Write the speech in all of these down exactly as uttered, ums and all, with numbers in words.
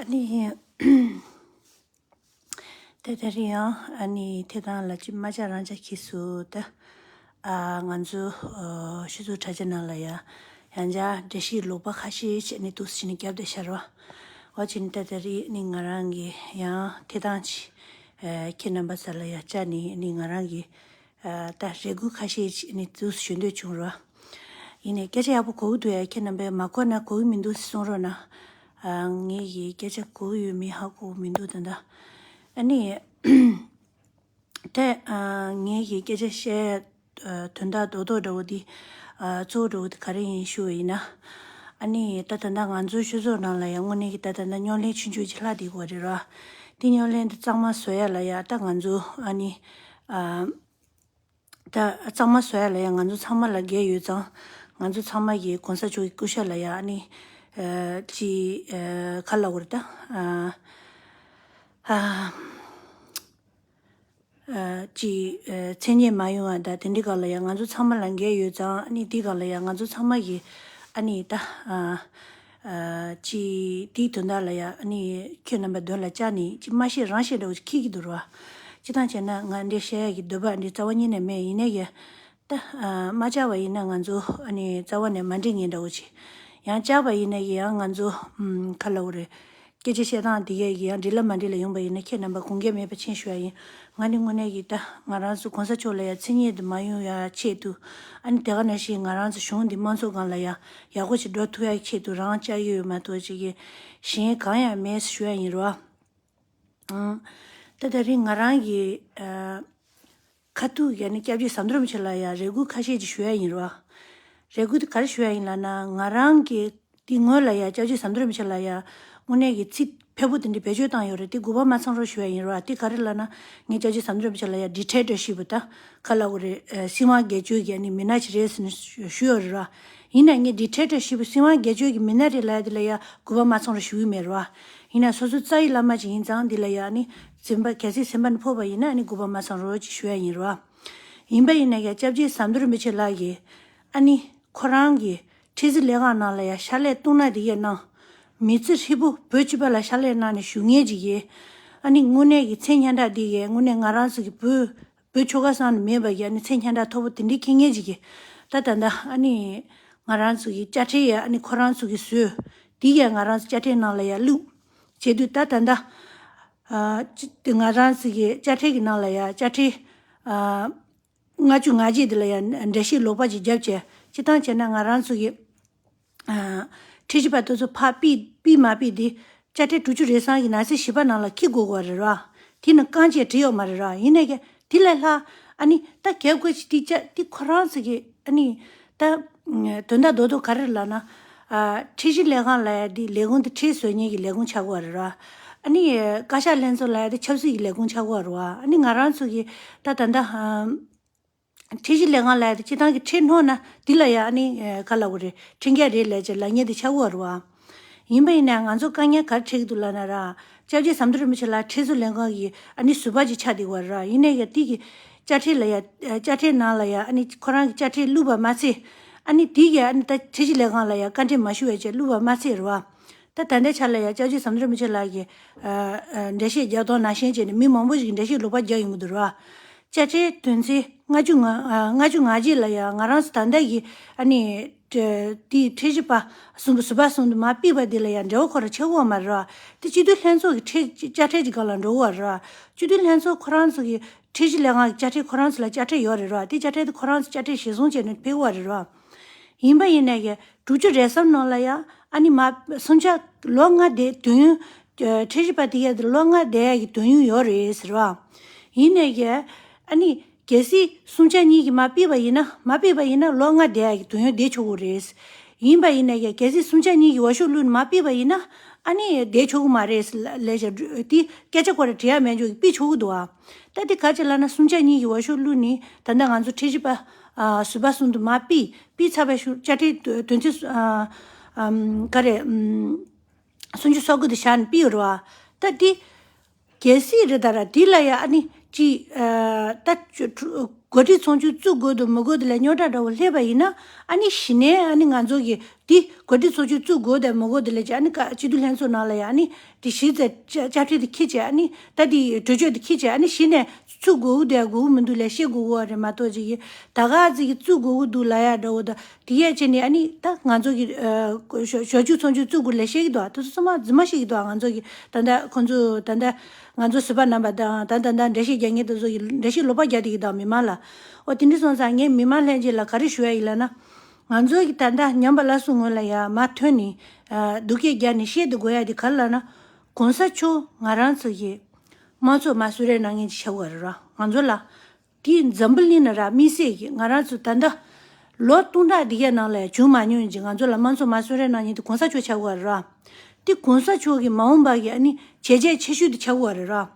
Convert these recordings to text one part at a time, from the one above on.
ནི། ད་ད་རེས་ཡང་ཨ་ནི་ཐད་གཏོང་ལ་ཅིག་མ་ཆ་རང་ཆ་ཁྱི་སུ་ད། ཨ་ང་ཚོ་ཨ་ཤུ་ཚོ་དྲ་རྒྱ་ནང་ལ་ཡ་ཡང་བསྐྱར་འགྲེལ་བཤད་ལོག་པ་ཁ་ཤས་བྱས་ནས་འདུག་སེ་བྱས་ནས་བརྒྱབ་བསྡད་ཤར་བ། འོ་བྱས་ནས་ད་ད་རེས་ནི་ང་རང་གིས་ཡང་ཐད་གཏོང་ཅིག་ཨ་ཁྱེད་རྣམ་པ་ཚོ་ལ་ཡ་བཅར་ནས་ནི་ང་རང་གིས་ཨ་ད་རེ་སྐུལ་ཁ་ཤས་བྱས་ནས་འདུག་སེ་ཞུ་འདོད་བྱུང་ར། ཡིན་ནའི་སྐད་ཆ་ཡག་པོ་གོ་གི་འདུག་ཡ། ཁྱེད་རྣམ་པས་མ་གོ་ན་གོ་གི་མི་འདུག་གསུང་རོགས་གནང་། ཨ་ངས་ཀྱི་སྐད་ཆ་གོ་གི་ཡོད་མེད་ཧ་གོ་གི་མི་འདུག་ད་ལྟ། ཨ་ནི། ད་ཨ་ངས་ཀྱི་སྐད་ཆ་བཤད་ཡ་ཨ་དོན་དག་རྡོག་རྡོག་འདྲ་བོ་འདི་ཨ་གཙོ་བོ་འདྲ་བོ་འདི་ག་རེ་ཡིན་ཞུ་བ་ཡིན་ན། ཨ་ནི་ད་ད་ལྟ་ང་ཚོའི་ཤུ་ཚོ་ནང་ལ་ཡ་དངོས་གནས་ཀྱི་ད་ད་ལྟ་རྙོག་གླེང་ཆུང་ཆུང་ཅིག་ལྷག་བསྡད་ཡོད་རེད་ར། དེ་རྙོག་གླེང་འདི་གཙང་མ་བཟོ་ཡ་ལ་ཡ་ད་ང་ཚོ་ཨ་ནི་ཨ། ད་གཙང་མ་བཟོ་ཡ་ལ་ཡ་ང་ཚོ་ཚང་མ་ལ་འགན་ཡོད་ཙང་། ང་ཚོ་ཚང་མ་གིས་གོང་ས་མཆོག་གི་སྐུ་ཤ་ལ་ཡ་ཨ་ནི་ཨ་ཅི་ཨ་ག་ལབ་དགོས་རེད་ད། ཨ་ཨ་ཨ་ཅི་ཨ་མཚན་སྙན་མ་ཡོང་བ་ད་དེ་འདྲའི་སྒང་ལ་ཡ་ང་ཚོ་ཚང་མ་ལ་འགན་ཡོད་ཙང་། ཨ་ནི་དེའི་སྒང་ལ་ཡ་ང་ཚོ་ཚང་མ་གིས་ཨ་ནི་ད་ཨ། ཨ་ཅི་དེའི་དོན་དག་ལ་ཡ་ཨ་ནི་ཁྱོད་རྣམ་པ་མདུན་ལ་བཅར་ནས་ཅི་མ་བཤད་རང་བཤད་འདྲ་བོ་ཅིག་འཁྱེར་གྱི་འདུག་ར། ཅི་ཐང་བྱས་ན་ང་འདི་བཤད་ཡ་གི་འདོད་པ་འདི་རྩ་བ་ཉིད་ནས་མེད། ཡིན་ནའི་ཡ་ད་ཨ་མ་བཅར་བ་ཡིན་ན་ང་ཚོ་ཨ་ནི་རྩ་བ་ནས་མ་འགྲིག་ངེས་འདྲ་བོ་ཅིག། ཡང་བཅར་བ་ཡིན་ནའི་ཡ་ཡང་ང་ཚོ་ཨམ་ག་ལབ་དགོས་རེད། སྐད་ཆ་བཤད་སྟངས་དེ་གས་ཀྱི་ཡང་འགྲིག་ལ་མ་འགྲིག་ལ་ཡོང་པ་ཡིན་ན་ཁྱེད་རྣམ་པ་དགོངས་འགལ་མེད་པ་མཁྱེན་ཞུ་ཡ་ཡིན། ང་ནི་དངོས་གནས་ཀྱི་ད་ང་རང་ཚོ་གོང་ས་མཆོག་ལ་ཡ་མཚན་སྙན་དུ་མ་ཡོང་ཡ་ཆེད་དུ། ཨ་ནི་དེ་ག་ནང་བཞིན་ང་རང་ཚོ་གཞུང་འདི་དམངས་གཙོ་སྒང་ལ་ཡ་ཡག་པོ་ཞིག་འགྲོ་ཐུབ་ཡ་ཆེད་དུ་རང་བཅར་གྱི་ཡོད་མ་གཏོགས་ཅིག་གི་གཞན་གང་ཡང་མེད་ཞུ་ཡ་ཡིན་རོ། ཨང་། ད་ད་རིང་ང་རང་གི་ཨ་ཁ་ཐུག་གི་ནི་སྐྱབས་རྗེ་ཟམ་གདོང་རིན་པོ་ཆེ་ལ་ཡ་རེ་སྐུལ་ཁ་ཤས་ཅིག་ཞུ་ཡ་ཡིན་རོ། རེ་སྐུལ་དེ་ག་རེ་ཞུ་ཡ་ཡིན་ལབ་ན། ང་རང་གི་དེ་སྔོན་ལ་ཡ་སྐྱབས་རྗེ་ཟམ་གདོང་རིན་པོ་ཆེ་ལ་ཡ་དངོས་གནས་ཀྱི་ཚིག་ཕལ་པོ་དེ་འདྲ་བེད་སྤྱོད་བཏང་ཡོད་རེད། དེ་དགོས་པ་མ་ཚང་རོགས་ཞུ་ཡ་ཡིན་རོ། དེ་ག་རེ་ལབ་ན། ངས་སྐྱབས་རྗེ་ཟམ་གདོང་རིན་པོ་ཆེ་ལ་ཡ་ཌིག་ཊེ་ཊར་ཤིབ་པ་ད་ག་ལབ་དགོས་རེད། ཨ་སྲིད་དབང་སྒེར་གཅོད་ཀྱི་ནི་མི་སྣ་ཅིག་རེད་ཟེར་ནས་ཞུ་ཡོད་རེད་རོ། ཡིན་ན་ངས་ཌིག་ཊེ་ཊར་ཤིབ་པ་སྲིད་དབང་སྒེར་གཅོད་ཀྱི་མི་སྣ་རེད་ལབ་ཡ་དེ་ལ་ཡ་དགོས་པ་མ་ཚང་རོགས་ཞུ་གི་མེད་རོ། ཡིན་ན་སོ་སོ་རྩ་བའི་བླ་མ་ཅིག་ཡིན་ཙང་འདི་ལ་ཡ་ནི་སེམས་པ་གལ་སྲིད་སེམས་པ་ནི་ཕོག་པ་ཡིན་ན་ནི་དགོས་པ་མ་ཚང་རོགས་ཅིག་ཞུ་ཡ་ཡིན་རོ། ཡིན་པ་ཡིན་ན་ཡ་སྐྱབས་རྗེ་ཟམ་གདོང་རིན་པོ་ཆེ་ལགས་ཀྱིས་ཨ་ནི་ཁོ་རང་གི་ཁྲི་འཛིན་ལས་ཁང་ནང་ལ་ཡ་ཕྱག་ལས་གཏོང་ན་དེ་གས་གནང་། མི་ཚེ་ཧྲིལ་པོ་བོད་སྤྱི་པ་ལ་ཕྱག་ལས་གནང་ནས་བཞུགས་མཁན་ཅིག་གིས། ཨ་ནི་དངོས་གནས་ཀྱི་མཚན་སྙན་གྲགས་འདི་གས་དངོས་གནས་ང་རང་ཚོ་གི་བོད་བོད་ཆོལ་ཁ་གསུམ་ནས་མེད་པ་གི་ཨ་ནི་མཚན་སྙན་གྲགས་མཐོ་པོ་དེ་འདྲའི་ཁྱེར་མཁན་ཅིག་གིས། ད་ད་ལྟ་ཨ་ནི་ང་རང་ཚོ་གི་དཔྱ་ཁྲལ་ཡ་ཨ་ནི་ཁོ་རང་ཚོ་གིས་བཟོས། དེ་གས་ང་རང་ཚོ་དཔྱ་ཁྲལ་ནང་ལ་ཡ་བླུགས། བྱེད་དུས་ད་ད་ལྟ་ཨ་ཅི་དེ་ང་རང་ཚོ་གི་དཔྱ་ཁྲལ་གི་ནང་ལ་ཡ་དཔྱ་ཁྲལ་ཨ་ལྔ་བཅུ་ང་གཅིག་དེ་ལ་ཡང་འགྲེལ་བཤད་ལོག་པ་ཅིག་བརྒྱབ་བྱས། སྤྱིར་བཏང་བྱས་ན་ང་རང་ཚོ་གི་ཨ་ཁྲིམས་ཞིབ་པ་དེ་ཚོ་ཕར་ཕུད་ཕུད་མ་ཕུད་དེ་དཔྱ་ཁྲལ་དྲུག་ཅུ་རེ་གསུམ་གྱི་ནང་གསེས་བཞི་པ་ནང་ལ་འཁྱེར་དགོས་ཀྱི་རེད་ར། དེ་ནི་རྐང་བཅས་བྲིས་ཡོད་མ་རེད་ར། ཡིན་ནའི་དེ་ལས་ལྷག་ཨ་ནི་ད་གལ་དགོས་ཅིག་དེ་བཅའ་དེ་ཁོ་རང་ཚོ་གི་ཨ་ནི་ད་དོན་དག་རྡོག་རྡོག་ག་རེ་ལབ་ན། ཨ་ཁྲིམས་ཞིབ་ལས་ཁང་ལབ་ཡ་དེ་ལས་ཁུངས་དེ་ཁྲིམས་བཟོ་མཁན་གྱི་ལས་ཁུངས་ཆགས་ཀྱི་རེད་ར། ཨ་ནི་བཀའ་ཤག་ལྷན་ཚོགས་ལབ་ཡ་དེ་ཆབ་སྲིད་ཀྱི་ལས་ཁུངས་ཆགས་ཀྱི་རེད་ར། ཨ་ནི་ང་རང་ཚོ་གི་ད་ད་ལྟ་ཨ། ཁྲིམས་ཞིབ་ལས་ཁང་ལ་ཡ་དེ་སྤྱིར་བཏང་གི་ཁྲིམས་སྣོན་ན་འདི་ལ་ཡ་ཨ་ནི་ཨ་ག་ལབ་དགོས་རེད། ཁྲིམས་འགལ་རེད་ལབ་ཅེས་ལབ་མཁན་དེ་ཆགས་ཀྱི་ཡོད་རེད་བ། ཡིན་པ་ཡིན་ན་ང་ཚོ་དཀའ་ངལ་ག་རེ་འཕྲད་ཀྱི་འདུག་ལབ་ན་ར། སྐྱབས་རྗེ་ཟམ་གདོང་རིན་པོ་ཆེ་ལགས་ཁྲིམས་བཟོ་ལས་ཁང་གི་ཨ་ནི་ཟུར་པ་ཅིག་ཆགས་བསྡད་ཡོད་རེད་བ། ཡིན་ནའི་ཡ་དེ་གི་དཔྱ་ཁྲལ་ལ་ཡ་དཔྱ་ཁྲལ་ནང་ལ་ཡ་ཨ་ནི་ཁོ་རང་གི་དཔྱ་ཁྲལ་བླུགས་པ་མ་ཚད། ཨ་ནི་དེ་གི་ཨ་ནི་ད་ཁྲིམས་ཞིབ་ལས་ཁང་ལ་ཡ་བཀའ་འདྲི་མ་ཞུ་བའི་ཆེད་བླུགས་པ་མ་ཚད་རེད་བ། ད་ད་ལྟའི་ཆ་ལ་ཡ་སྐྱབས་རྗེ་ཟམ་གདོང་རིན་པོ་ཆེ་ལགས་ཀྱིས་ཨ་ཨ་འགྲེལ་བཤད་རྒྱག་སྟངས་ནང་བཞིན་བྱས་ནས་མི་མང་པོ་ཞིག་གིས་འགྲེལ་བཤད་ལོག་པ་རྒྱག་ཡོང་གི་འདུག་ར། དཔྱ་ཁྲལ་དོན་ཚན་ལྔ་བཅུ་ང་ཨ་ལྔ་བཅུ་ང་གཅིག་ལ་ཡ་ང་རང་ཚོ་ད་ལྟ་གི་ཨ་ནི་དེ་ཁྲིམས་ཞིབ་པ་གསུམ་པོ་ཟུར་པ་གསུམ་དུ་མ་ཕུད་པ་འདི་ལ་ཡ་འབྲེལ་བ་ཁོ་རང་ཆགས་ཀྱི་ཡོད་མ་རེད་ར། དེ་སྤྱི་འཐུས་ལྷན་ཚོགས་ཀྱི་ཁྲིམས་དཔྱ་ཁྲལ་གྱི་སྒང་ལ་འགྲོ་གི་ཡོད་རེད་ར། སྤྱི་འཐུས་ལྷན་ཚོགས་ཁོ་རང་ཚོ་གི་ཁྲིམས་ཞིབ་ལས་ཁང་གི་དཔྱ་ཁྲལ་ཁོ་རང་ཚོ་ལ་དཔྱ་ཁྲལ་ཡོད་རེད་ར། དེ་དཔྱ་ཁྲལ་དེ་ཁོ་རང་ཚོ་དཔྱ་ཁྲལ་གཞིར་བཟུང་བྱས་ནས་ཕུད་ཀྱི་ཡོད་རེད་ར། ཡིན་པ་ཡིན་ནའི་གི་དྲུག་ཅུ་རེ་གསུམ་ནང་ལ་ཡ་ཨ་ནི་མ་སུམ་ཆ་ལོ་ལྔ་བསྡད་དུས་ཡུན་ཁྲིམས་ཞིབ་པ་དེ་གས་དེ་ལོ་ལྔ་བསྡད་ཡ་གི་དུས་ཡུན་ཡོད་རེད་ཟེར་བ། ཡིན་ནའི་གི་ཨ་ནི་གལ་སྲིད་སུམ་ཆ་གཉིས་ཀྱིས་མ་ཕུད་པ་ཡིན་ན་མ་ཕུད་པ་ཡིན་ན་ལོ་ལྔ་བསྡད་ཡ་གི་དུས་ཡུན་བསྡད་ཆོག་གི་རེད། ཡིན་པ་ཡིན་ནའི་གི་གལ་སྲིད་སུམ་ཆ་གཉིས་ཀྱིས་འོས་ཤོག་བླུགས་ནས་མ་ཕུད་པ་ཡིན་ན་ཨ་ནི་བསྡད་ཆོག་གི་མ་རེད་ལབ་བྱས་དེ་སྐད་ཆ་ཁོ་རང་དྲི་ཡ་མེད་འཇོག་གི་ཕུད་ཆོག་གི་འདུག་ཨ། ད་དེ་ག་ཅི་ལབ་ན་སུམ་ཆ་གཉིས་ཀྱིས་འོས་ཤོག་བླུགས་ནས་ད་ལྟ་ང་ཚོ་ཁྲིམས་ཞིབ་པ་ཨ་ཟུར་པ་གསུམ་དུ་མ་ཕུད། ཕུད་ཚར་བའི་ཤུགས་དཔྱ་ཁྲལ་དོན་ཚན་ཨ་ཨམ་ག་རེ་ཨམ་སུམ་ཅུ་སོ་དགུ་དེ་བཞག་ནས་ཕུད་ཡོད་རེད་བ། ད་དེ་གལ་སྲིད་རེད་ད་ར་དེ་ལ་ཡ་ཨ་ནི་ཅི་ཨ་ད་ཅོ་གོ་སྒྲིག་ཚོགས་ཆུང་བཙུགས་དགོས་འདུག་མི་དགོས་འདུག་ལ་རྙོག་དྲ་འདྲ་བོ་སླེབས་པ་ཡིན་ན་ཨ་ནི་གཞི་ནས་ཨ་ནི་ང་ཚོ་གི་ དེ་གོ་སྒྲིག་ཚོགས་ཆུང་བཙུགས་དགོས་དང་མི་དགོས་དེ་ལས་ཀྱི་ཨ་ནི་ཀ་སྤྱི་འཐུས་ལྷན་ཚོགས་ནང་ལ་ཡ་ཨ་ནི་དེ་གཞི་རྩའི་དཔྱ་དཔྱ་ཁྲལ་དེ་འཁྱེར་བྱས་ཨ་ནི་ད་དེ་གྲོས་ཆོད་དེ་འཁྱེར་བྱས་ཨ་ནི་གཞི་ནས་བཙུགས་དགོས་དང་དགོས་མི་འདུག་ལས་བཤད་དགོས་ཀྱི་རེད་མ་གཏོགས་ཅིག་གི་ད་ག་ཟིག་གི་བཙུགས་དགོས་ཀྱི་འདུག་ལབ་ཡ་འདྲ་བོ་དང་དེ་ཡས་བྱས་ནས་ཨ་ནི་ད་ང་ཚོ་གི་ཞོ་ཞོགས་ཇུས་ཚོགས་ཆུང་བཙུགས་དགོས་ལས་བཤད་ཀྱི་འདུག་ཨ་དེ་ཚོ་ཚང་མ་རྫུན་མ་བཤད་ཀྱི་འདུག་ཨ་ང་ཚོ་གི་ད་ལྟ་ཁོང་ཚོ་ད་ལྟ་ང་ཚོ་ཟུར་པ་རྣམ་པ་དང་ད་ད་ལྟ་འགྲེལ་བཤད་རྒྱག་མཁན་དེ་ཚོ་གི་འགྲེལ་བཤད་ལོག་པ་རྒྱག་བསྡད་ཀྱི་འདུག་མི་མང་ལ། འོ་དེ་འདྲ་སོང་ཙང་ངས་མི་མང་ལྷན་རྒྱས་ལ་ག་རེ་ཞུ་ཡ་ཡིན་ལབ་ན། ང་ཚོ་གི་ད་ལྟ་ཉམས་པ་སླར་གསོ་སྔོན་ལ་ཡ་མར་ཐོན་ནས་སྡུག་སྐད་རྒྱག་ནས་བཤད་དུ་དགོས་ཡ་དེ་ག་རེ་ལབ་ན། གོང་ས་མཆོག་ང་རང་ཚོ་གི་དམངས་གཙོ་མར་གསོལ་རས་གནང་མཁན་ཅིག་ཆགས་དགོས་རེད་ར། ང་ཚོ་ལ་དེའི་འཛམ་བུ་གླིང་ན་ར་དམིགས་བསལ་གྱི་ང་རང་ཚོ་ད་ལྟ་ལོ་སྟོང་ཕྲག་འདི་གའི་ནང་ལ་བྱུང་མ་མྱོང་ཅིག་ང་ཚོ་ལ་དམངས་གཙོ་མར་གསོལ་རས་གནང་མཁན་དེ་གོང་ས་མཆོག་ཆགས་དགོས་རེད་ར། དེ་གོང་ས་མཆོག་གི་མ་འོངས་པ་གི་ཨ་ནི་བྱས་རྗེས་ཆེ་ཤོས་དེ་ཆགས་དགོས་རེད་ར།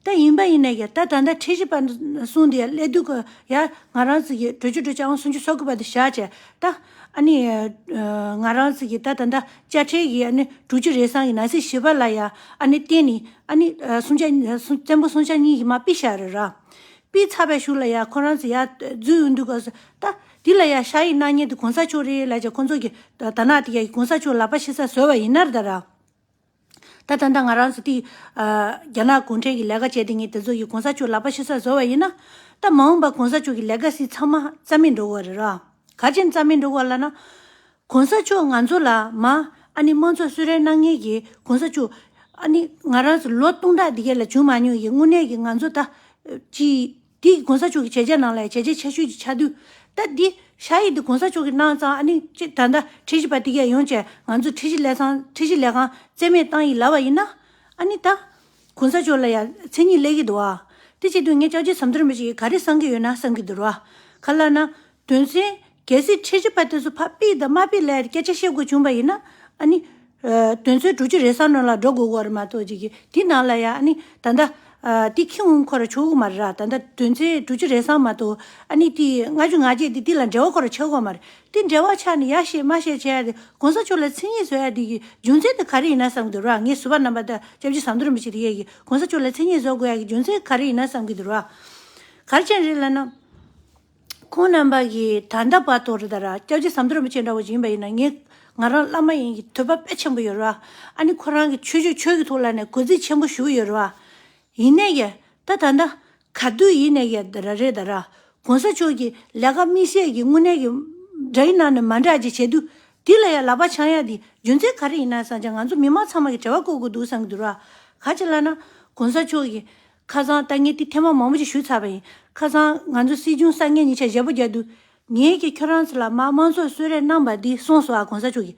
ད་ཡིན་པ་ཡིན་ནའི་ཡ་ད་ད་ལྟ་ཁྲིམས་ཞིབ་པ་གསུང་དེ་ཡ་སླེབས་དུས་ཀ་ཡ་ང་རང་ཚོ་གི་གྲོས་ཆོད་གྲོས་ཆོད་ཨང་སུམ་ཅུ་སོ་དགུ་པ་དེ་བཞག་བྱས་ད་ཨ་ནི་ང་རང་ཚོ་གི་ད་ད་ལྟ་དཔྱ་ཁྲལ་གི་ཨ་ནི་དྲུག་ཅུ་རེ་གསུམ་གི་ནང་གསེས་བཞི་པ་ལ་ཡ་ཨ་ནི་བརྟེན་ནས་ཨ་ནི་སུམ་ཆ་བཙན་པོ་སུམ་ཆ་གཉིས་ཀྱི་མར་ཕུད་བཞག་རེད་ར། ཕུད་ཚར་བའི་གཞུག་ལ་ཡ་ཁོ་རང་ཚོ་ཡ་འཛུལ་ཡོང་དུས་སྐབས་སུ་ད་འདི་ལ་ཡ་ཤ་ཡིག་གནང་མཁན་དེ་གོང་ས་མཆོག་རེད་ལབ་བྱས་ཁོང་ཚོ་གི་ད་ད་ནག་དེ་ཡ་གོང་ས་མཆོག་ལག་པ་ཕྱི་ས་བཟོས་པ་ཡིན་ན་རེད་ད་ར། ད་ད་ལྟ་ང་རང་ཚོ་དེ་རྒྱ་ནག་གུང་ཁྲན་གྱི་ལས་ཀ་བྱས་དེ་ངས་དེ་ཚོ་ཡི་གོང་ས་མཆོག་ལག་པ་ཕྱི་ས་བཟོ་བ་ཡིན་ན། ད་མ་འོངས་པ་གོང་ས་མཆོག་གི་ལས་ཀ་སྲིད་ཚང་མ་རྩ་མེད་འགྲོ་གི་རེད་ར། ག་ཅན་རྩ་མེད་འགྲོ་གི་ལབ་ན། གོང་ས་མཆོག་ང་ཚོ་ལ་མ་ཨ་ནི་དམངས་གཙོ་གསོལ་རས་གནང་མཁན་གྱི་གོང་ས་མཆོག་ཨ་ནི་ང་རང་ཚོ་ལོ་སྟོང་ཕྲག་འདི་ག་ལ་བྱུང་མ་མྱོང་གི་དངོས་གནས་ཀྱི་ང་ཚོ་ད་ཅི། དེ་གོང་ས་མཆོག་གི་བྱས་རྗེས་ནང་ལ་བྱས་རྗེས་ཆེ་ཤོས་ཀྱི་ཆགས་དུས། ད་འདི་ཤ་ཡིག་འདི་གོང་ས་མཆོག་གི་གནང་ཙང་ཨ་ནི་ཅི་ད་ལྟ་ཁྲིམས་ཞིབ་པ་དེ་གས་ཡོང་བྱས་ང་ཚོ་ཁྲིམས་ཞིབ་ལས་ཚང་ཁྲིམས་ཞིབ་ལས་ཁང་རྩིས་མེད་བཏང་ཡིན་ལབ་པ་ཡིན་ན། ཨ་ནི་ད་གོང་ས་མཆོག་ལ་ཡ་མཚན་ཉིད་སླེབས་ཀྱི་འདུག་བ། དེ་བྱེད་དུས་ངས་སྐྱབས་རྗེ་ཟམ་གདོང་རིན་པོ་ཆེ་གིས་ག་རེ་བསམ་གྱི་ཡོད་ན་བསམ་གྱི་འདུག་ར། ག་ལབ་ན། དོན་ཚན་གལ་སྲིད་ཁྲིམས་ཞིབ་པ་དེ་ཚོ་ཕར་ཕུད་དང་མ་ཕུད་ལ་ཡ་སྐད་ཆ་བཤད་དགོས་བྱུང་བ་ཡིན་ན། ཨ་ནི། དོན་ཚན་དྲུག་ཅུ་རེ་གསུམ་ནང་ལ་འགྲོ་དགོས་ཀྱི་རེད་མ་གཏོགས་ཅིག་གི་དེ་ནང་ལ་ཡ་ཨ་ནི་ད་ལྟ། དེ་ཁྱི་འོང་ཁོ་ར་ཆོག་གི་མ་རེད་ར། ད་ལྟ་དོན་ཚན་དྲུག་ཅུ་རེ་གསུམ་མ་གཏོགས་ཨ་ནི་དེ་ལྔ་བཅུ་ང་བརྒྱད་དེ་དེ་ལ་འབྲེལ་བ་ཁོ་ར་ཆགས་ཀྱི་མ་རེད། དེ་འབྲེལ་བ་ཆགས་ནས་ཡ་བཤད་མ་བཤད་བྱས་ཡ་དེ་གོང་ས་མཆོག་ལ་མཚན་ཉིད་བཟོ་ཡ་དེ་གི་རྒྱུ་མཚན་དེ་ག་རེ་ཡིན་ན་བསམ་གི་འདུག་ར། ངས་ཟུར་པ་རྣམ་པ་དང་སྐྱབས་རྗེ་ཟམ་གདོང་རིན་པོ་ཆེ་དེ་གས་ཀྱི་གོང་ས་མཆོག་ལ་མཚན་ཉིད་བཟོ་དགོས་ཡ་གི་རྒྱུ་མཚན་ག་རེ་ཡིན་ན་བསམ་གི་འདུག་ར། ག་རེ་བྱས་རེད་ལབ་ན། ཁོང་རྣམ་པ་གིས་ད་ལྟ་བར་དུ་རེད་ད་ར་སྐྱབས་རྗེ་ཟམ་གདོང་རིན་པོ་ཆེ་འདྲ་བོ་ཞིག་ཡིན་པ་ཡིན་ན་ངས་ང་རང་བླ་མ་ཡིན་གྱི་དད་པ་དཔེ་ཆེན་པོ་ཡོད་ར། ཨ་ནི་ཁོ་རང་གི་ཆོས་ཕྱོགས་ཆོས་ཀྱི་ཐོག་ལ་ནས་གུས་བརྩི་ཆེན་པོ་ཞུ་གི་ཡོད་ར། ཡིན་ནའི་ཡ་ད་ད་ལྟ་ག་དུས་ཡིན་ནའི་ཡ་ད་ར་རེད་ད་ར་གོང་ས་མཆོག་གི་ལས་ཀ་དམིགས་བསལ་གྱི་དངོས་གནས་ཀྱི་འདྲ་ཡི་ནང་ནས་མ་འདྲ་ཅིག་བྱེད་དུས་དེ་ལ་ཡ་ལག་པ་འཆང་ཡ་དེ་རྒྱུ་མཚན་ག་རེ་ཡིན་ན་བསམ་ཀྱང་ང་ཚོ་མི་མང་ཚང་མ་གི་དྲི་བ་བཀོད་དགོས་འདུག་བསམ་གྱི་འདུག་ར། ག་ཅི་ལབ་ན་གོང་ས་མཆོག་གི་ཁ་སང་ད་ངས་དེ་ཐེངས་མ་མང་པོ་ཞིག་ཞུས་ཚར་བ་ཡིན། ཁ་སང་ང་ཚོ་སྲིད་སྐྱོང་གསར་རྙིང་གཉིས་ཆ་ཞལ་པོ་རྒྱག་དུས། ངས་ཀྱིས་ཁྱོད་རང་ཚོ་ལ་མར་དམངས་གཙོ་གསོལ་རས་གནང་བ་འདི་གསུངས་སོང་ཨ། གོང་ས་མཆོག་གིས།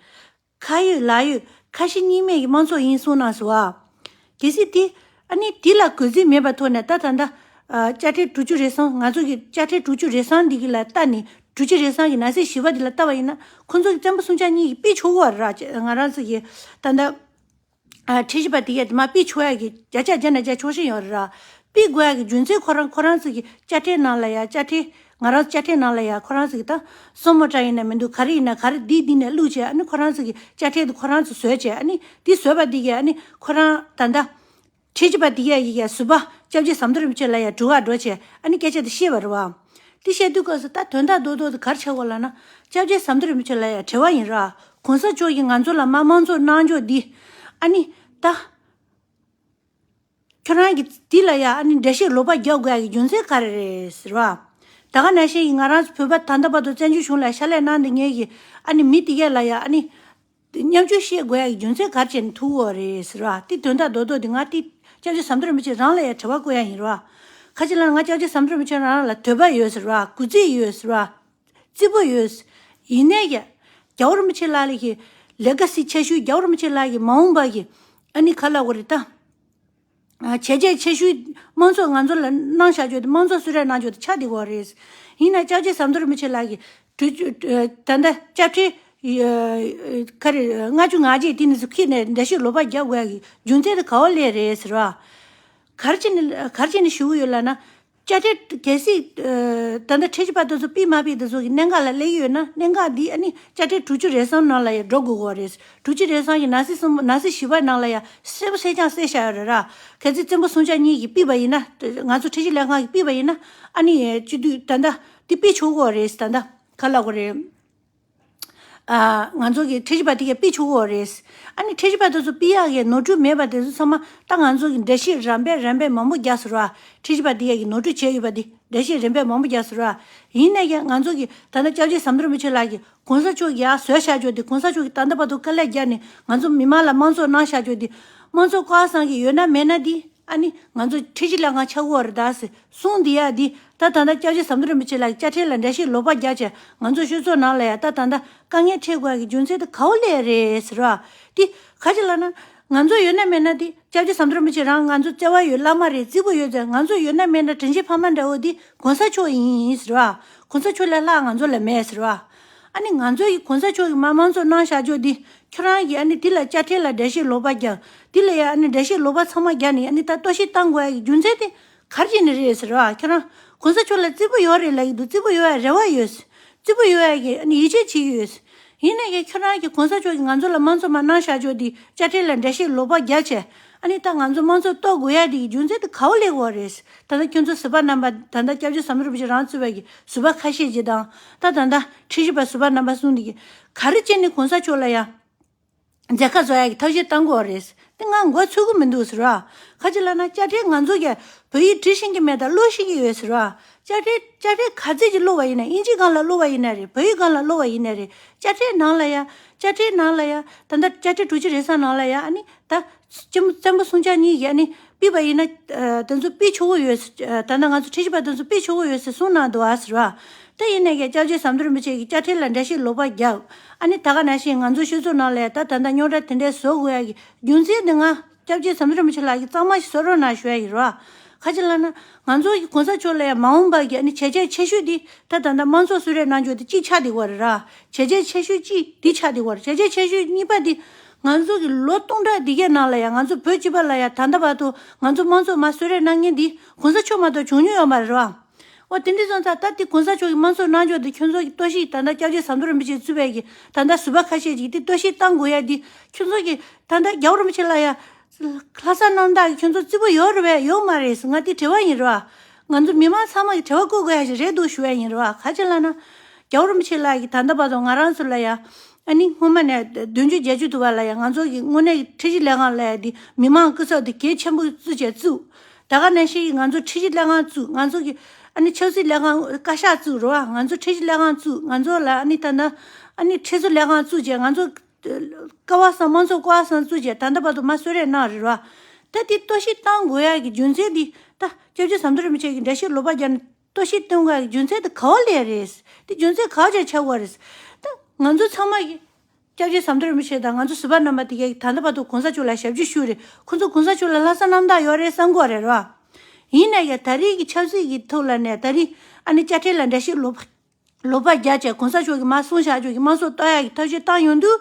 ཁ་ཡོད་ལག་ཡོད་ཁ་ཞེ་གཉིས་མེད་ཀྱི་དམངས་གཙོ་ཡིན་གསུངས་གནང་སོང་ཨ། གལ་སྲིད་དེ་ཨ་ནི་དེ་ལ་གུས་བརྩི་མེད་པ་ཐོག་ནས་ད་ད་ལྟ་དཔྱ་ཁྲལ་དྲུག་ཅུ་རེ་གསུམ་ང་ཚོ་གི་དཔྱ་ཁྲལ་དྲུག་ཅུ་རེ་གསུམ་འདི་གི་ལ་ལྟ་ནས་དྲུག་ཅུ་རེ་གསུམ་གི་ནང་གསེས་བཞི་པ་འདི་ལ་ལྟ་བ་ཡིན་ན་ཁོང་ཚོ་གི་བཙན་པོ་སུམ་ཆ་གཉིས་ཀྱིས་ཕུད་ཆོག་གི་རེད། ང་རང་ཚོ་གི་ད་ལྟ། ཨ་ཁྲིམས་ཞིབ་པ་དེ་གས་དེ་མ་ཕུད་ཆོག་ཡ་གི་བརྒྱ་ཆ་བརྒྱ་ནས་བརྒྱ་ཆོག་ཤེས་ཡོད་རེད་ར། ཕུད་དགོས་ཡ་གི་རྒྱུ་མཚན་ཁོ་རང་ཁོ་རང་ཚོ་གི་དཔྱ་ཁྲལ་ནང་ལ་ཡ་དཔྱ་ཁྲལ་ང་རང་དཔྱ་ཁྲལ་ནང་ལ་ཡ་ཁོ་རང་ཚོ་གི་ད་སོ་མོ་ཊ་ཡིན་ན་མི་འདུག་ག་རེ་ཡིན་ན་ག་རེ་འདི་འདི་ནས་བླུགས་བྱས་ཨ་ནི་ཁོ་རང་ཚོ་གི་དཔྱ་ཁྲལ་དེ་ཁོ་རང་ཚོ་བཟོས་བྱས་ཨ་ནི་དེ་བཟོས་པ་དེ་གས་ཨ་ནི་ཁོ་རང་ད་ལྟ་ཁྲིམས་ཞིབ་པ་དེ་གས་ཡི་གས་ཟུར་པ་སྐྱབས་རྗེ་ཟམ་གདོང་རིན་པོ་ཆེ་ལ་ཡ་དྲི་བ་འགྲོ་བྱས་ཨ་ནི་སྐད་ཆ་དེ་བཤད་པ་རེད་བ། དེ་བཤད་དུས་སྐབས་སུ་ད་དོན་དག་རྡོག་རྡོག་དེ་ག་རེ་ཆགས་ཀྱི་ཡོད་ལབ་ན་སྐྱབས་རྗེ་ཟམ་གདོང་རིན་པོ་ཆེ་ལ་ཡ་དྲི་བ་ཡིན་ར། གོང་ས་མཆོག་གིས་ང་ཚོ་ལ་མར་དམངས་གཙོ་གནང་ཕྱོགས་འདི་ཨ་ནི་ད། ཁྱོད་རང་གིས་འདི་ལ་ཡ་ཨ་ནི་འགྲེལ་བཤད་ལོག་པ་རྒྱག་དགོས་ཡ་གི་རྒྱུ་མཚན་ག་རེ་རེད་ཟེར་བ། ད་ག་ནང་བཞིན་ང་རང་ཚོ་བོད་པ་ད་ལྟ་བར་དུ་བཙན་བྱོལ་གཞུང་ལ་ཕྱག་ལས་གནང་བསྡད་མཁན་གྱི་ཨ་ནི་མི་དེ་གས་ལ་ཡ་ཨ་ནི་མཉམ་སྤྱོད་བཤད་དགོས་ཡ་གི་རྒྱུ་མཚན་ག་རེ་བྱས་ནས་ཐུག་ཡོད་རེད་ཟེར་བ། དེ་དོན་དག་རྡོག་རྡོག་དེ་ང་དེ་སྐྱབས་རྗེ་ཟམ་གདོང་རིན་པོ་ཆེ་རང་ལ་ཡ་དྲི་བ་བཀོད་ཡ་ཡིན་ར། ཁ་ཅིག་ལ་ང་སྐྱབས་རྗེ་ཟམ་གདོང་རིན་པོ་ཆེ་རང་ལ་དད་པ་ཡོད་ཟེར་བ་གུས་བརྩི་ཡོད་ཟེར་བ། བརྩི་པོ་ཡོད། ཡིན་ནའི་ཡ། རྒྱལ་བ་རིན་པོ་ཆེ་ལགས་ལ་གི་ལས་ཀ་སྲིད་ཆེ་ཤོས་རྒྱལ་བ་རིན་པོ་ཆེ་ལགས་ཀྱི་མ་འོངས་པ་གི་ཨ་ནི་ག་ལབ་དགོས་རེད་ད། བྱས་རྗེས་ཆེ་ཤོས་དམངས་གཙོ་ང་ཚོ་ལ་གནང་བཞག་རྒྱུ་དེ་དམངས་གཙོ་གསོལ་རས་གནང་རྒྱུ་དེ་ཆགས་བསྡད་ཡོད་རེད། ཡིན་ན་སྐྱབས་རྗེ་ཟམ་གདོང་རིན་པོ་ཆེ་ལགས་ཀྱིས་གྲོས་ཆོད་ད་ལྟ་སྐྱབས་ཁྲལ་ག་རེ་ལྔ་བཅུ་ང་བརྒྱད་དེ་ནས་སུ་ཁྱེར་ནས་འགྲེལ་བཤད་ལོག་པ་རྒྱག་དགོས་ཡ་གི་རྒྱུ་མཚན་དེ་ག་བ་སླེབས་རེད་ཟེར་བ། ག་རེ་བྱས་ནས་ག་རེ་བྱས་ནས་ཞུ་གི་ཡོད་ལབ་ན། དཔྱ་ཁྲལ་གལ་སྲིད་ད་ལྟ་ཁྲིམས་ཞིབ་པ་དེ་ཚོ་ཕུད་མ་ཕུད་དེ་ཚོ་གི་གནད་འགག་ལ་སླེབས་ཀྱི་ཡོད་ན་གནད་འགག་འདི་ཨ་ནི་དཔྱ་ཁྲལ་དྲུག་ཅུ་རེ་གསུམ་ནང་ལ་ཡང་འགྲོ་དགོས་ཀྱི་རེད། དྲུག་ཅུ་རེ་གསུམ་གྱི་ནང་གསེས་གསུམ་ནང་གསེས་བཞི་པ་ནང་ལ་ཡང་གསལ་པོ་གསལ་རྐྱང་གསལ་བཞག་ཡོད་རེད་ར། གལ་སྲིད་བཙན་པོ་སུམ་ཆ་གཉིས་ཀྱིས་ཕུད་པ་ཡིན་ན་ང་ཚོ་ཁྲིམས་ཞིབ་ལས་ཁང་གིས་ཕུད་པ་ཡིན་ན་ཨ་ནི་སྤྱི་འཐུས་ད་ལྟ་འདི་ཕུད་ཆོག་གི་རེད། ད་ལྟ་ག་ལབ་དགོས་རེད། ཨ། ང་ཚོ་གི་ཁྲིམས་ཞིབ་པ་དེ་གས་ཕུད་ཆོག་གི་ཡོད་རེད། ཨ་ནི་ཁྲིམས་ཞིབ་པ་དེ་ཚོ་ཕུད་ཡག་གི་ནོར་འཁྲུལ་མེད་པ་དེ་ཚོ་ཚང་མ་ད་ང་ཚོ་གི་འགྲེལ་བཤད་རམ་པས་རམ་པས་མང་པོ་རྒྱག་ཟེར་བ། ཁྲིམས་ཞིབ་པ་དེ་གས་ཀྱི་ནོར་འཁྲུལ་བྱས་ཡོད་པ་དེ་འགྲེལ་བཤད་རམ་པས་མང་པོ་རྒྱག་ཟེར་བ། ཡིན་ནའི་ཀྱང་ང་ཚོ་གི་ད་ལྟ་སྐྱབས་རྗེ་ཟམ་གདོང་རིན་པོ་ཆེ་ལགས་ཀྱིས་གོང་ས་མཆོག་གིས་ཡར་བཟོས་བཞག་ཆོག་དེ། གོང་ས་མཆོག་གིས་ད་ལྟ་བར་དུ་དཀའ་ལས་བརྒྱབ་ནས་ང་ཚོ་མི་མང་ལ་དམངས་གཙོ་གནང་བཞག་ཆོག་དེ། དམངས་གཙོ་བཀག་སང་གི་ཡོད་ན་མེད་ན་དེ། ཨ་ནི་ང་ཚོ་ཁྲིམས་ཞིབ་ལས་ཁང་ཆགས་ཀྱི་ཡོད་རེད་ད་ཟེར་གསུངས་བསྡད་ཡག་འདི། ད་ད་ལྟ་སྐྱབས་རྗེ་ཟམ་གདོང་རིན་པོ་ཆེ་ལགས་ཀྱིས་དཔྱ་ཁྲལ་ལ་འགྲེལ་བཤད་ལོག་པ་རྒྱག་བྱས་ང་ཚོ་ཤོད་ཚོགས་ནང་ལ་ཡ་ད་ད་ལྟ་དཀའ་ངལ་འཕྲད་དགོས་ཡག་གི་རྒྱུ་མཚན་དེ་ག་བ་ལས་རེད་ཟེར་བ། དེ་ག་ཅི་ལབ་ན། ང་ཚོ་ཡོད་ན་མེད་ན་དེ་སྐྱབས་རྗེ་ཟམ་གདོང་རིན་པོ་ཆེ་རང་ང་ཚོ་བརྩེ་བ་ཡོད། བླ་མ་རེད། བརྩེ་པོ་ཡོད་ཟེར། ང་ཚོ་ཡོད་ན་མེད་ན་དྲིན་ཆེན་ཕ་མ་འདྲ་བོ་དེ་གོང་ས་མཆོག་ཡིན་ཟེར་བ། གོང་ས་མཆོག་ལས་ལྷག་ང་ཚོ་ལ་མེད་ཟེར་བ། ཨ་ནི་ང་ཚོ་ཡི་གོང་ས་མཆོག་གི་མ་དམངས་གཙོ་གནང་བཞག་ཆོག་དེ། ཁྱོད་རང་གིས་ཨ་ནི་དེ་ལ་དཔྱ་ཁྲལ་ལ་འགྲེལ་བཤད་ལོག་པ་རྒྱག་དེ་ལ་ཡ་ཨ་ནི་འགྲེལ་བཤད་ལོག་པ་ཚང་མ་རྒྱག་ནས་ཨ་ནི་ད་གཏོར་བཤིག་བཏང་དགོས་ཡ་གི་རྒྱུ་མཚན་དེ་ག་རེ་བྱས་ནས་རེད་ཟེར་བ། ཁྱོད་རང་གོང་ས་མཆོག་ལ་བརྩེ་པོ་ཡོད་རེད་ལབ་ཀྱི་འདུག་བརྩེ་པོ་ཡོད་ཡ་རེ་བ་ཡོད། བརྩེ་པོ་ཡོད་ཡ་གི་ཨ་ནི་ཡིད་ཆེས་བྱེད་ཀྱི་ཡོད། ཡིན་ནའི་ཀྱང་ཁྱོད་རང་གིས་གོང་ས་མཆོག་གིས་ང་ཚོ་ལ་དམངས་གཙོ་མ་གནང་བཞག་ཆོག་དེ་དཔྱ་ཁྲལ་ལ་འགྲེལ་བཤད་ལོག་པ་རྒྱག་བྱས། ཨ་ནི་ད་ང་ཚོ་དམངས་གཙོ་གཏོར་དགོས་ཡ་དེ་གི་རྒྱུ་མཚན་དེ་ག་བ་སླེབས་ཡོད་རེད། ད་ལྟ་ཁྱོད་ཚོ་བཟོད་པ་རྣམ་པ་ད་ལྟ་སྐྱབས་རྗེ་ཟམ་གདོང་རིན་པོ་ཆེ་རང་གཙོས་པའི་གི་བཟོད་པ་ཁ་ཤས་ཅིག་དང་། ད་ད་ལྟ་ཁྲིམས་ཞིབ་པ་བཟོད་པ་རྣམ་པ་གསུམ་དེ་གིས་ག་རེ་བྱས་ནས་གོང་ས་མཆོག་ལ་ཡ་མཛད་ཁ་བཟོ་ཡ་གི་ཐབས་ཤེས་བཏང་གི་ཡོད་རེད། དེ་ང་མགོ་ཚོད་གི་མི་འདུག་ཟེར་བ། ག་ཅི་ལབ་ན་དཔྱ་ཁྲལ་ང་ཚོ་གིས་བོད་ཡིག་འབྲི་ཤེས་ཀྱི་མེད་ད་ཀློག་ཤེས་ཀྱི་ཡོད་ཟེར་བ། དཔྱ་ཁྲལ་དཔྱ་ཁྲལ་ག་ཚད་ཅིག་ཀློག་པ་ཡིན་ན། དབྱིན་ཇིའི་སྒང་ལ་ཀློག་པ་ཡིན་ན་རེད། བོད་ཡིག་སྒང་ལ་ཀློག་པ་ཡིན་ན་རེད། དཔྱ་ཁྲལ་ནང་ལ་ཡ། དཔྱ་ཁྲལ་ནང་ལ་ཡ། ད་ལྟ་དཔྱ་ཁྲལ་དྲུག་ཅུ་རེ་གསུམ་ནང་ལ་ཡ་ཨ་ནི་ད། ལྕམ་བཙན་པོ་སུང་ཅཱ་གཉིས་ཀྱིས་ཨ་ནི་ཕུད་པ་ཡིན་ན། ཨ། དེ་ཚོ་ཕུད་ཆོག་གི་ཡོད། ཨ། ད་ལྟ་ང་ཚོ་ཁྲིམས་ཞིབ་པ་དེ་ཚོ་ཕུད་ཆོག་གི་ཡོད་ཟེར་གསུངས་གནང་འདུག་ཨ་ཟེར་བ། ད་ཡིན་ནའི་ཀྱང་སྐྱབས་རྗེ་ཟམ་གདོང་རིན་པོ་ཆེ་གིས་དཔྱ་ཁྲལ་ལ་འགྲེལ་བཤད་ལོག་པ་བརྒྱབ། ཨ་ནི་ད་ག་ནང་བཞིན་ང་ཚོ་ཤོད་ཚོགས་ནང་ལ་ད་ད་ལྟ་རྙོག་དྲ་དེ་འདྲ་བཟོ་དགོས་ཡ་གི་རྒྱུ་མཚན་དེ་ང་སྐྱབས་རྗེ་ཟམ་གདོང་རིན་པོ་ཆེ་ལགས་ཀྱིས་གཙང་མ་ཞིག་བཟོ་རོགས་གནང་ཞུ་ཡ་ཡིན་རོ། ག་ཅི་ལབ་ན། ང་ཚོ་གི་གོང་ས་མཆོག་ལ་ཡ་མ་འོངས་པ་གི་ཨ་ནི་བྱས་རྗེས་ཆེ་ཤོས་དེ་ད་ད་ལྟ་དམངས་གཙོ་གསོལ་རས་གནང་རྒྱུ་དེ་གཅིག་ཆགས་བསྡད་ཡོད་རེད་ར། བྱས་རྗེས་ཆེ་ཤོས་གཅིག་དེ་ཆགས་བསྡད་ཡོད་རེད། བྱས་རྗེས་ཆེ་ཤོས་གཉིས་པ་དེ། ང་ཚོ་གི་ལོ་སྟོང་ཕྲག་འདི་གའི་ནང་ལ་ཡང་ང་ཚོ་བོད་སྤྱི་པ་ལ་ཡང་ད་ལྟ་བར་དུ་ང་ཚོ་དམངས་གཙོ་མར་གསོལ་རས་གནང་མཁན་འདི་གོང་ས་མཆོག་མ་གཏོགས་བྱུང་མྱོང་ཡོད་མ་རེད་བ། འོ་དེ་འདྲ་སོང་ཙང་ད་འདི་གོང་ས་མཆོག་གིས་དམངས་གཙོ་གནང་ཕྱོགས་འདི་ཁྱོད་ཚོ་གི་གཏོར་བཤིག་ད་ལྟ་སྐྱབས་རྗེ་ཟམ་གདོང་རིན་པོ་ཆེ་གཙོས་པའི་གི་ད་ལྟ་ཟུར་པ་ཁ་ཤས་ཅིག་འདི་གཏོར་བཤིག་བཏང་དགོས་ཡ་འདི་ཁྱོད་ཚོ་གི་ད་ལྟ་རྒྱལ་བ་རིན་པོ་ཆེ་ལ་ཡ་ལྷག་བསམ་རྣམ་དག་གི་ཁྱོད་ཚོ་རྩིས་པོ་ཡོད་རེད་པས་ཡོད་མ་རེད་ཟེར་ང་འདི་དྲི་བ་ཡིན་རེད་བ། ང་ཚོ་མི་མང་ཚང་མ་གི་དྲི་བ་བཀོད་དགོས་ཡ་ཞིག་རེད་འདུག་ཞུ་ཡ་ཡིན་རེད་བ། ག་ཅི་ལབ་ན། རྒྱལ་བ་རིན་པོ་ཆེ་ལགས་ཀྱིས་ད་ལྟ་བར་དུ་ང་རང་ཚོ་ལ་ཡ། ཨ་ནི་སྔོན་མ་ནས་བདུན་ཅུ་བརྒྱད་ཅུ་དུ་བ་ལ་ཡ་ང་ཚོ་གི་དངོས་གནས་ཀྱི་ཁྲིམས་ཞིབ་ལས་ཁང་ལ་ཡ་འདི་མི་མང་སྐུ་ཚབ་འདི་གལ་ཆེན་པོ་བརྩི་བྱས་བཙུགས། ད་ག་ནང་བཞིན་གྱི་ང་ཚོ་ཁྲིམས་ཞིབ་ལས་ཁང་བཙུགས། ང་ཚོ་གི་ཨ་ནི་ཆབ་སྲིད་ལས་ཁང་བཀའ་ཤག་བཙུགས་རེད་བ། ང་ཚོ་ཁྲིམས་ཞིབ་ལས་ཁང་བཙུགས། ང་ཚོ་ལ་ཨ་ནི་ད་ལྟ་ཨ་ནི་ཁྲིམས་བཟོ་ལས་ཁང་བཙུགས་བྱས་ང་ཚོ་ཀ་བ་སངས་དམངས་གཙོ་ཀ་བ་སངས་བཙུགས་བྱས་ད་ལྟ་བར་དུ་མར་གསོལ་རས་གནང་རེད་བ། ད་འདི་གཏོར་བཤིག་བཏང་དགོས་ཡ་གི་རྒྱུ་མཚན་འདི་ད་སྐྱབས་རྗེ་ཟམ་གདོང་རིན་པོ་ཆེ་གིས་འགྲེལ་བཤད་ལོག་པ་རྒྱག་ནས། གཏོར་བཤིག་གཏོང་དགོས་ཡ་གི་རྒྱུ་མཚན་དེ་ག་བ་ལས་རེད། དེ་རྒྱུ་མཚན་ག་བ་ཅིག་ཆགས་ཡོད་རེད། ད་ང་ཚོ་ཚང་མ་གི་སྐྱབས་རྗེ་ཟམ་གདོང་རིན་པོ་ཆེ་དང་ང་ཚོ་ཟུར་པ་རྣམ་པ་དེ་གས་ད་ལྟ་བར་དུ་གོང་ས་མཆོག་ལ་ཞབས་ཕྱི་ཞུས་རེད། ཁོང་ཚོ་གོང་ས་མཆོག་ལ་ལྷག་བསམ་རྣམ་དག་ཡོད་རེད་བསམ་གི་ཡོད་རེད་རོ། ཡིན་ན་ཡང་ད་རེས་ཀྱི་ཆབ་སྲིད་ཀྱི་ཐོག་ལ་ནས་ད་རེས་ཨ་ནི་དཔྱ་ཁྲལ་ལ་འགྲེལ་བཤད་ལོག་པ་ལོག་པ་རྒྱག་བྱས་གོང་ས་མཆོག་གིས་མར་གསུངས་བཞག་ཆོག་གི་དམངས་གཙོ་གཏོར་ཡ་གི་ཐབས་ཤེས་བཏང་ཡོང་དུས།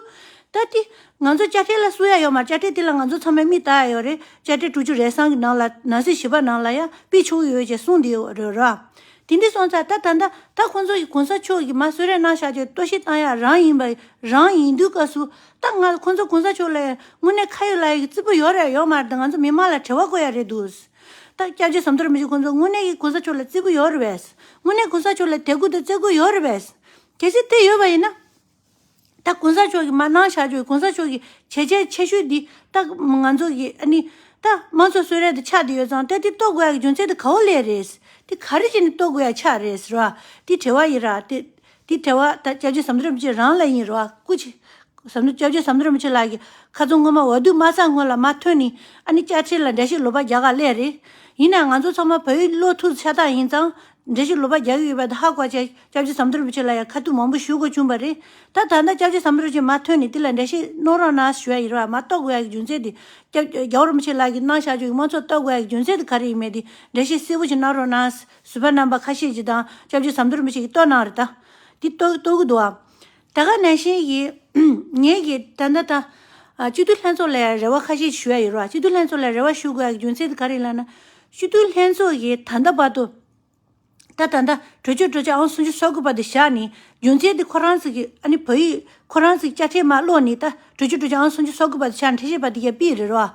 ད་དེ་ང་ཚོ་དཔྱ་ཁྲལ་ལ་གསུང་ཡ་ཡོད་མ་རེད། དཔྱ་ཁྲལ་དེ་ལ་ང་ཚོ་ཚང་མས་མིག་ལྟ་ཡ་ཡོད་རེད། དཔྱ་ཁྲལ་དྲུག་ཅུ་རེ་གསུམ་གི་ནང་ལ་ནང་གསེས་བཞི་པ་ནང་ལ་ཡ་ཕུད་ཆོག་གི་ཡོད་ཅེས་གསུངས་བསྡད་ཡོད་རེད་ར། དེ་འདྲ་སོང་ཙང་ད་ད་ལྟ་ད་ཁོང་ཚོ་གིས་གོང་ས་མཆོག་གིས་མར་གསོལ་རས་གནང་བཞག་ཆོག་གཏོར་བཤིག་བཏང་ཡ་རང་ཡིན་པ་རང་ཡིན་དུས་སྐབས་སུ། ད་ང་ཁོང་ཚོ་གོང་ས་མཆོག་ལ་དངོས་གནས་ཁ་ཡོད་ལག་ཡོད་ཀྱི་རྩིས་པོ་ཡོད་རེད་ཡོད་མ་རེད། ད་ང་ཚོ་མི་མང་ལ་དྲི་བ་བཀོད་ཡ་རེད་འདུག་ད་སྐྱབས་རྗེ་ཟམ་གདོང་རིན་པོ་ཆེ་ཁོང་ཚོ་དངོས་གནས་ཀྱི་གོང་ས་མཆོག་ལ་རྩིས་པོ་ཡོད་རེད་པས། དངོས་གནས་གོང་ས་མཆོག་ལ་དད་གུས་དང་བརྩི་བཀུར་ཡོད་རེད་པས། གལ་སྲིད་དེ་ཡོད་པ་ཡིན་ན། ད་གོང་ས་མཆོག་གིས་མར་གནང་བཞག་ཆོག་གོང་ས་མཆོག་གི་བྱས་རྗེས་ཆེ་ཤོས་འདི་ད་ང་ཚོ་གི་ཨ་ནི་ད་དམངས་གཙོ་གསོལ་རས་དེ་ཆགས་བསྡད་ཡོད་ཙང་ད་དེ་གཏོར་དགོས་ཡ་གི་རྒྱུ་མཚན་དེ་ག་བ་ལས་རེད། དེ་ག་རེ་བྱས་ནས་གཏོར་དགོས་ཡ་ཆགས་རེད་ཟེར་བ། དེ་དྲི་བ་ཡིན་ར། དེ་དེ་དྲི་བ་ད་སྐྱབས་རྗེ་ཟམ་གདོང་རིན་པོ་ཆེ་རང་ལ་ཡིན་ར། སྐུ་མཁྱེན། ཟམ་སྐྱབས་རྗེ་ཟམ་གདོང་རིན་པོ་ཆེ་ལགས་ཀྱིས་ཁ་རྩང་སྔོན་མ་འོས་བསྡུ་མ་ཚར་སྔོན་ལ་མར་ཐོན་ནས་ཨ་ནི་དཔྱ་ཁྲལ་ལ་འགྲེལ་བཤད་ལོག་པ་རྒྱག་ག་སླེབས་རེད། ཡིན་ནའང་ང་ཚོ་ཚང་མ་བོད་ཡིག་ཀློག་ཐུབ་ཤ་སྟག་ཡིན་ཙང་འགྲེལ་བཤད་ལོག་པ་རྒྱག་གི་ཡོད་པ་དེ་ཧ་གོ་བྱས་སྐྱབས་རྗེ་ཟམ་གདོང་རིན་པོ་ཆེ་ལ་ཡང་ཁ་ཐུག་མང་པོ་ཞུ་དགོས་བྱུང་བ་རེད། ད་ད་ལྟ་སྐྱབས་རྗེ་ཟམ་གདོང་རིན་པོ་ཆེ་མར་ཐོན་ནས་དེ་ལ་འགྲེལ་བཤད་གནང་རོགས་གནང་ཞུ་ཡ་ཡིན་ར། མར་གཏོར་དགོས་ཡ་གི་རྒྱུ་མཚན་དེ་སྐྱབས་རྒྱལ་བ་རིན་པོ་ཆེ་ལགས་ཀྱིས་གནང་བཞག་ཆོག་གི་དམངས་གཙོ་གཏོར་དགོས་ཡ་གི་རྒྱུ་མཚན་དེ་ག་རེ་ཡིན་མིན་དེ་འགྲེལ་བཤད་གསལ་པོ་ཞིག་གནང་རོགས་གནང་། ཟུར་པ་རྣམ་པ་ཁ་ཤས་ཀྱིས་དང་སྐྱབས་རྗེ་ཟམ་གདོང་རིན་པོ་ཆེ་གིས་གཏོར་གནང་རེད་ད། དེ་གཏོར་གཏོར་གི་འདུག་ཨ། ད་ག་ནང་བཞིན་གྱི་ངེད་ཀྱིས་ད་ལྟ་ད་ཨ་སྤྱི་འཐུས་ལྷན་ཚོགས་ལ་ཡང་རེ་བ་ཁ་ཤས་ཞུ་ཡ་ཡོད་རེད་བ། སྤྱི་འཐུས་ལྷན་ཚོགས་ལ་རེ་བ་ཞུ་དགོས་ཡ་གི་རྒྱུ་མཚན་དེ་ག་རེ་ཡིན་ལབ་ན། སྤྱི་འཐུས་ལྷན་ཚོགས་ཀྱིས་ད་ལྟ་བར་དུ་ད་ད་ལྟ་གྲོས་ཆོད་གྲོས་ཆོད་ཨང་སུམ་ཅུ་སོ་དགུ་པ་དེ་བཞག་ནས་རྒྱུ་མཚན་དེ་ཁོ་རང་ཚོ་གི་ཨ་ནི་བོད་ཡིག་ཁོ་རང་ཚོ་གི་དཔྱ་ཁྲལ་མར་ཀློག་ནས་ད་གྲོས་ཆོད་གྲོས་ཆོད་ཨང་སུམ་ཅུ་སོ་དགུ་པ་དེ་བཞག་ནས་ཁྲིམས་ཞིབ་པ་དེ་གས་ཕུད་རེད་རེད་བ།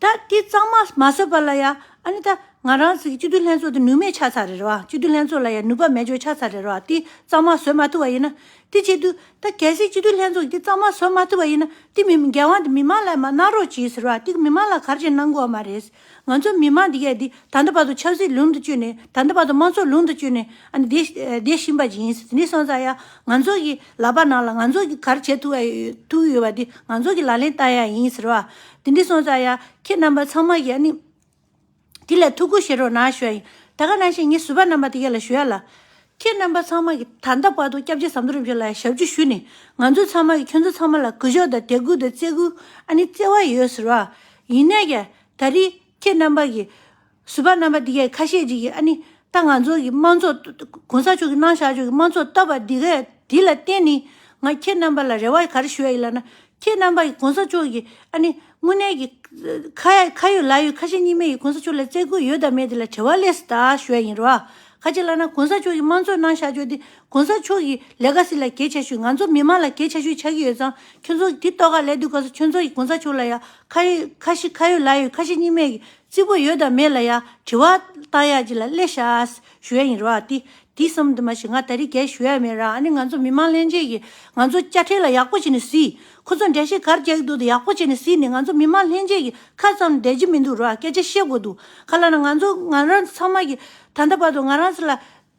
ད་དེ་གཙང་མ་མ་བཟོས་པ་ལ་ཡ་ཨ་ནི་ད། ང་རང་ཚོ་གི་སྤྱི་འཐུས་ལྷན་ཚོགས་དེ་ནུས་མེད་ཆགས་ཚར་རེད་ར། སྤྱི་འཐུས་ལྷན་ཚོགས་ལ་ཡང་ནུས་པ་མེད་འཇོག་ཆགས་ཚར་རེད་ར། དེ་གཙང་མ་བཟོ་མ་ཐུབ་པ་ཡིན་ན། དེ་བྱེད་དུས་ད་གལ་སྲིད་སྤྱི་འཐུས་ལྷན་ཚོགས་ཀྱི་དེ་གཙང་མ་བཟོ་མ་ཐུབ་པ་ཡིན་ན། དེ་མི་འགན་དབང་དེ་མི་མང་ལ་མ་གནང་རོགས་གྱིས་ཟེར་བ། དེ་མི་མང་ལ་ག་རེ་བྱས་གནང་དགོས་པ་མ་རེད། ང་ཚོ་མི་མང་འདི་གས་འདི་ད་ལྟ་བར་དུ་ཆབ་སྲིད་ལུང་དུ་བསྐྱོད་ནས། ད་ལྟ་བར་དུ་དམངས་གཙོ་ལུང་དུ་བསྐྱོད་ནས་ཨ་ནི་བསྡད་བསྡད་བཞིན་པ་ཡིན། དེ་འདྲ་སོང་ཙང་ཡང་ང་ཚོ་གི་ལག་པ་ནང་ལ་ང་ཚོ་གི་ག་རེ་བྱེད་ཐུབ་པ་ཡོད་ཐུབ་ཡོད་པ་འདི་ང་ཚོ་གི་ལག་ལེན་བསྟར་ཡ་ཡིན་ཟེར་བ། དེ་འདྲ་སོང་ཙང་ཡང་ཁྱེད་རྣམ་པ་ཚང་མ་གི་ཨ་ནི། དེ་ལ་ཐུགས་ཁུར་བཞེས་རོགས་གནང་ཞུ་ཡ་ཡིན། ད་ག་ནང་བཞིན་ངས་ཟུར་པ་རྣམ་པ་དེ་གས་ལ་ཞུ་ཡ་ལ། ཁྱེད་རྣམ་པ་ཚང་མ་གིས་ད་ལྟ་བར་དུ་སྐྱབས་རྗེ་ཟམ་གདོང་རིན་པོ་ཆེ་ལ་ཞབས་ཕྱི་ཞུས་ནས། ང་ཚོ་ཚང་མ་གིས་ཁྱོད་ཚོ་ཚང་མ་ལ་གུས་ཞབས་དང་དད་གུས་དང་བརྩི་བཀུར་ཨ་ནི་བརྩེ་བ་ཡོད་ཟེར་བ། ཡིན་ནའི་ཀྱང་ད་རེས་ཁྱེད་རྣམ་པ་གིས་ཟུར་པ་རྣམ་པ་འདི་གས་ཁ་ཤས་ཅིག་གིས་ཨ་ནི་ད་ང་ཚོ་གི་དམངས་གཙོ་གོང་ས་མཆོག་གིས་གནང་བཞག་ཆོག་གི་དམངས་གཙོ་བཏབ་པ་འདི་གས་འདི་ལ་བརྟེན་ནས་ང་ཁྱེད་རྣམ་པ་ལ་རེ་བ་ག་རེ་ཞུ་ཡ་ཡིན་ལབ་ན། ཁྱེད་རྣམ་པ་ཡིས་གོང་ས་མཆོག་གི་ཨ་ནི་དངོས་གནས་ཀྱི་ཁ་ཡ་ཁ་ཡོད་ལག་ཡོད་ཁ་ཞེ་གཉིས་མེད་ཀྱི་གོང་ས་མཆོག་ལ་བརྩི་བཀུར་ཡོད་དམ་མེད་དེ་ལ་དྲི་བ་སླེབས་སོང་ད་ཞུ་ཡ་ཡིན་རོ། ག་ཅི་ལབ་ན་གོང་ས་མཆོག་གིས་དམངས་གཙོ་གནང་བཞག་ཆོག་དེ་གོང་ས་མཆོག་གི་ལས་ཀ་སི་ལ་གལ་ཆེ་ཤོས། ང་ཚོ་མི་མང་ལ་གལ་ཆེ་ཤོས་ཆགས་ཀྱི་ཡོད་ཙང་། ཁྱོད་ཚོ་དེ་ལྟོ་ག་ལས་དུས་ག་ས་ཁྱོད་ཚོ་ཡིས་གོང་ས་མཆོག་ལ་ཡ་ཁ་ཡོད་ཁ་ཞེ་ཁ་ཡོད་ལག་ཡོད་ཁ་ཞེ་གཉིས་མེད་ཀྱི་བརྩི་བཀུར་ཡོད་དམ་མེད་ལ་ཡ་དྲི་བ་བཏང་ཡ་ཅིག་ལ་སླེབས་ཤག་ཞུ་ཡ་ཡིན་རོ། དེ་དེ་བསམ་དུ་མ་ཞིག་ང་ད་རེས་གལ་ཞུ་ཡ་མེད་ར། ཨ་ནི་ང་ཚོ་མི་མང་ལྷན་རྒྱས་ཀྱིས་ང་ཚོ་དཔྱ་ཁྲལ་ལ་ཡག་པོ་བྱས་ནས་གཟིགས། ཁོ་ཚོ་འགྲེལ་བཤད་ག་རེ་རྒྱག་གི་འདུག་དེ་ཡག་པོ་བྱས་ནས་གཟིགས་ནས། ང་ཚོ་མི་མང་ལྷན་རྒྱས་ཀྱིས་ཁ་ཙམ་བསྡད་ཀྱི་མི་འདུག་ར། སྐད་ཆ་བཤད་དགོས་འདུག་ག་ལབ་ན་ང་ཚོ་ང་རང་ཚང་མ་གིས་ད་ལྟ་བར་དུ་ང་རང་ཚོ་ལ་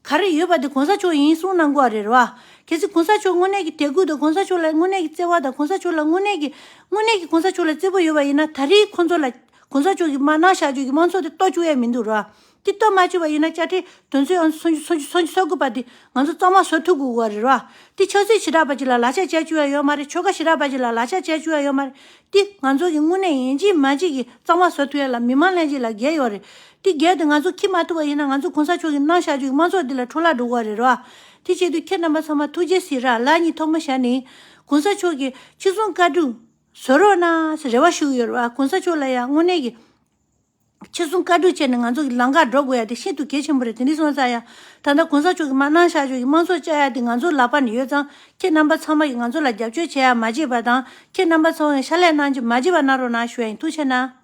ག་རེ་ཡོད་པ་དེ་གོང་ས་མཆོག་ཡིན་གསུངས་གནང་དགོས་རེད་ར། གལ་སྲིད་གོང་ས་མཆོག་དངོས་གནས་ཀྱི་དད་གུས་དང་། གོང་ས་མཆོག་ལ་དངོས་གནས་ཀྱི་བརྩེ་བ་དང་། གོང་ས་མཆོག་ལ་དངོས་གནས་ཀྱི་དངོས་གནས་ཀྱི་གོང་ས་མཆོག་ལ་བརྩེ་པོ་ཡོད་པ་ཡིན་ན། ད་རེས་ཁོང་ཚོ་ལ་གོང་ས་མཆོག་གིས་མ་གནང་བཞག་ཆོག་གི་དམངས་གཙོ་དེ་གཏོར་བཅུག་ཡ་མི་འདུག་ར། དེ་གཏོར་མ་བཅུག་པ་ཡིན་ན་དཔྱ་ཁྲལ་དོན་ཚན་སུམ་ཅུ་སོ་དགུ་པ་དེ་ང་ཚོ་གཙང་མ་བཟོ་ཐུབ་དགོས་པ་རེད་ར། དེ་ཆབ་སྲིད་ཞེ་དྲག་པ་ཅིག་ལ་ལག་ཆ་བཅར་བཅུག་ཡ་ཡོད་མ་རེད། ཆོལ་ཁ་ཞེ་དྲག་པ་ཅིག་ལ་ལག་ཆ་བཅར་བཅུག་ཡ་ཡོད་མ་རེད། དེ་ང་ཚོ་གི་དངོས་གནས་ཡིན་གཅིག་མིན་གཅིག་གི་གཙང་མ་བཟོ་ཐུབ་ཡ་ལ་མི་མང་ལྷན་རྒྱས་ལ་འགན་ཡོད་རེད། དེ་འགན་དེ་ང་ཚོ་འཁྱེར་མ་ཐུབ་པ་ཡིན་ན། ང་ཚོ་གོང་ས་མཆོག་གིས་གནང་བཞག་ཆོག་གི་དམངས་གཙོ་འདི་ལ་འཕྲོ་བརླག་འགྲོ་གི་རེད་ར། དེ་བྱེད་དུས་ཁྱེད་རྣམ་པ་ཚང་མ་ཐུགས་རྗེ་གཟིགས་ར། ལག་གཉིས་ཐལ་མོ་བཞག་ནས་གོང་ས་མཆོག་གིས་ཕྱིར་ཚོང་བཀའ་སྒྲུབ་བཟོ་རོགས་གནང་ཟེར་རེ་བ་ཞུ་གི་ཡོད་རེད་བ། གོང་ས་མཆོག་ལ་ཡང་དངོས་གནས་ཀྱི་ཕྱིར་ཚོང་བཀའ་སྒྲུབ་བྱས་ནས་ང་ཚོ་གི་ལམ་ཁ་འགྲོ་དགོས་ཡ་དེ་ཤིན་ཏུ་གལ་ཆེན་པོ་རེད། དེ་འདྲ་སོང་ཙང་ཡང་ད་ལྟ་གོང་ས་མཆོག་གིས་མ་གནང་བཞག་ཆོག་གི་དམངས་གཙོ་བཅའ་ཡ་དེ་ང་ཚོ་ལག་པ་ནས་ཡོད་ཙང་། ཁྱེད་རྣམ་པ་ཚང་མ་གིས་ང་ཚོ་ལ་རྒྱབ་སྐྱོར་བྱེད་ཡ་མ་བརྗེད་པ་དང་། ཁྱེད་རྣམ་པ་ཚང་མ་གིས་ཕྱག་ལས་གནང་རྒྱུ་མ་བརྗེད་པ་གནང་རོགས་གནང་ཞུ་ཡ་ཡིན། ཐུགས་རྗེ་གནང་།